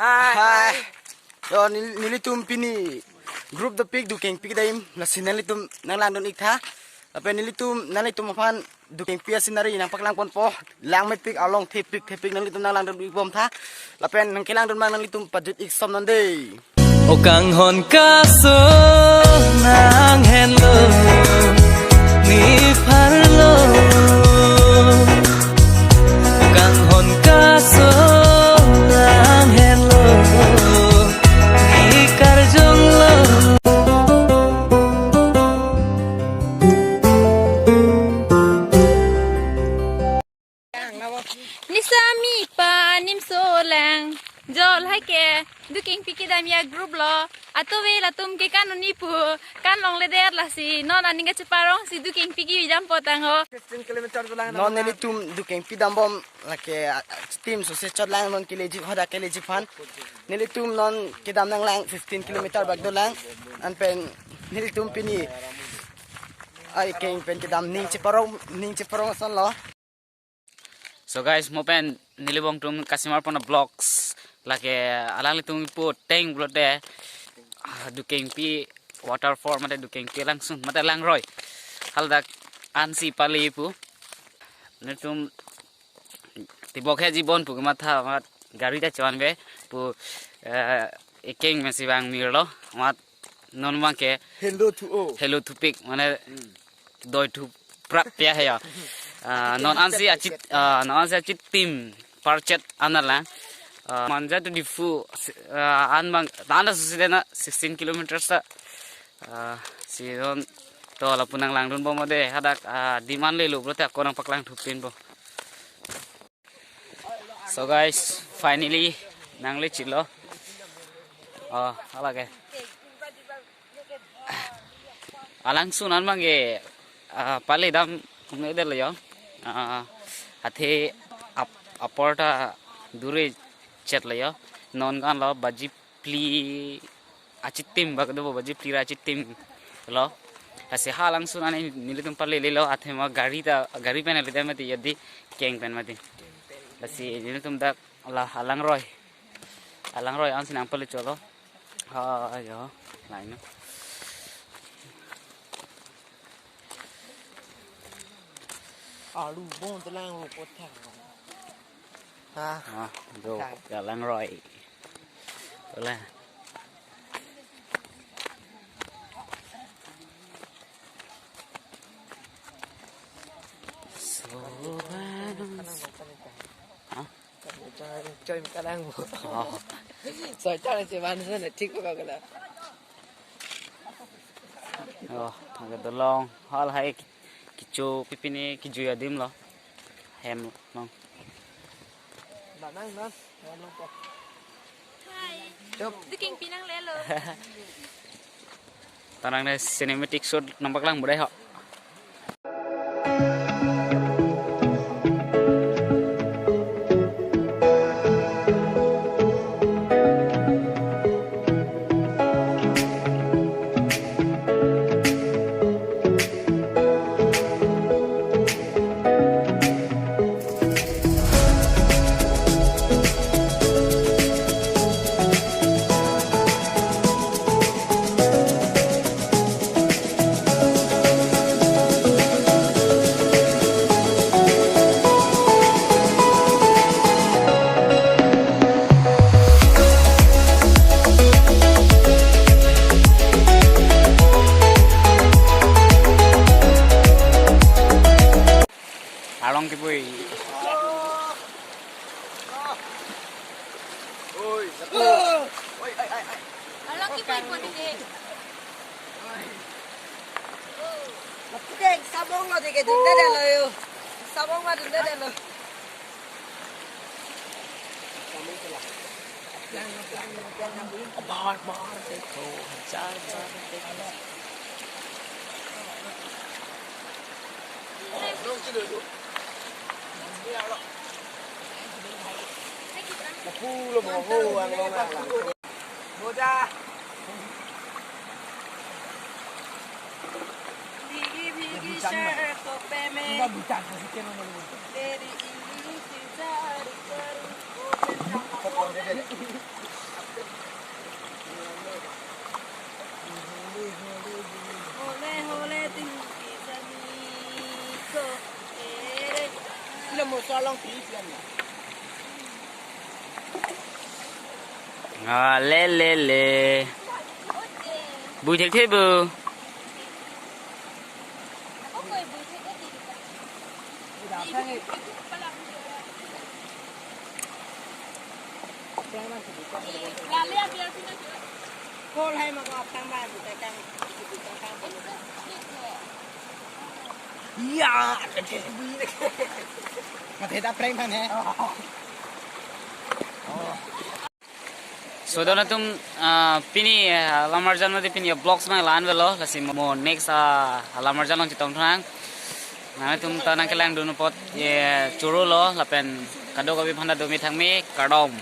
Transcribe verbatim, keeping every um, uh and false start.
Hai. Yo, nel-, nelitum pini group dopik Dukengpi kedam, lasi nanglitum nanglangdun-ik tha. Lapen nelitum nanglitum aphan Dukengpi a-scenery nangpaklangponpo. Langmepik, along thepik thepik nanglitum nanglangdun-ikbom tha. Lapen nangkelangdun abang nanglitum pajut-ik som non dei. O kanghon kaso nanghenlo, nepharlo. O kanghon kaso nanghenlo, nekarjonglo. Nisami pa nimso lang. Jol hai ke Dukengpi kedam a-group lo. Atove latum ke kan un-e pu. Kan longledet lasi non aning kacheparong si Dukengpi kedam potang ho. Non nelitum Dukengpi dambom lake, ah, team sose chotlang non kelejik, hadak kelejik aphan. Nelitum non kedam nanglang fifteen kilometer bak dolang. Anpen nelitum pini ai keng pen kedam ning cheparong, ning cheparong ason lo. So guys, mo pen neli bong atum kasimar pon a-vlogs lake alanglitum ipu teng pulote, ah, Dukengpi waterfall mate Dukengpi langsun mate langroi. Haladak ansi pale pu. Netum tibok he jibon pu kematha amat gari ta chevanve pu, eh, ekeng mesi vang mirlo. Amat non abang ke hello thu o. Hello thupik mane doi thu prat pia he ya. Ah, non ansi achit, ah, non ansi achit team parchet analang. Ah, Manja to Diphu, ah, an abang tanda susi dena sixteen kilometers ta. Ah, si non to lapu nanglangdunbom de hadak, ah, demand lelo pulote ako nangpaklang thupinpo. So guys, finally nangle chilo. Oh, hala ke. Alangsun an abang ke, ah, pale dam kumne del yo. Ah, athe ap-, apor ta dure chet le yo. Non kan lo baji phli achitim bak do, baji phli ra achitim lo. Lasi halangsun an nelitum pale lelo, athe ma gari ta, gari pen le dam mati, yadi keng pen mati. Lasi nelitum dak la alangroi. Alangroi ansi nangpale cholo. Ha, yo, laino. Alu bong telang ro kothang. Ha. Ah, do, kothang. Alangroi. Tola. So, ha? Choi, choi, kalang bo. Oh. Soi choi si van se ne thik ko kala. Oh, thang ke dolong. Hal hai ki-, kecho pipine kejui adim lo. Hem long. Ba nang non, hem long ko. Hai. Chup. Dukengpi nanglelo. Tanang ne cinematic shot nangpaklang budai ho. Arong kebui. Arong kebui pon dei. Puteng sabong lo dei ke dunda dei lo yo. Sabong ma dunda dei lo. Bar bar dekho, hajar bar dekho. Pulo mo ho ang long ang. Moja. भीगी भीगी शर्टों पे मैं तेरी इंग्लिश जारी करूं। Ah, le, le, le. Bu thekthe bu. Iya, mate ta prank kan he. So, don atum, ah, pini, ah, Lamarjan mate pini vlogs nang la-an avelo, lasi mo next, ah, Lamarjan along chetongthu nang. Nangtum ta nangkelangdun apot, ye, choro lo, lapen kadokave aphan ta do me thang me, kardom.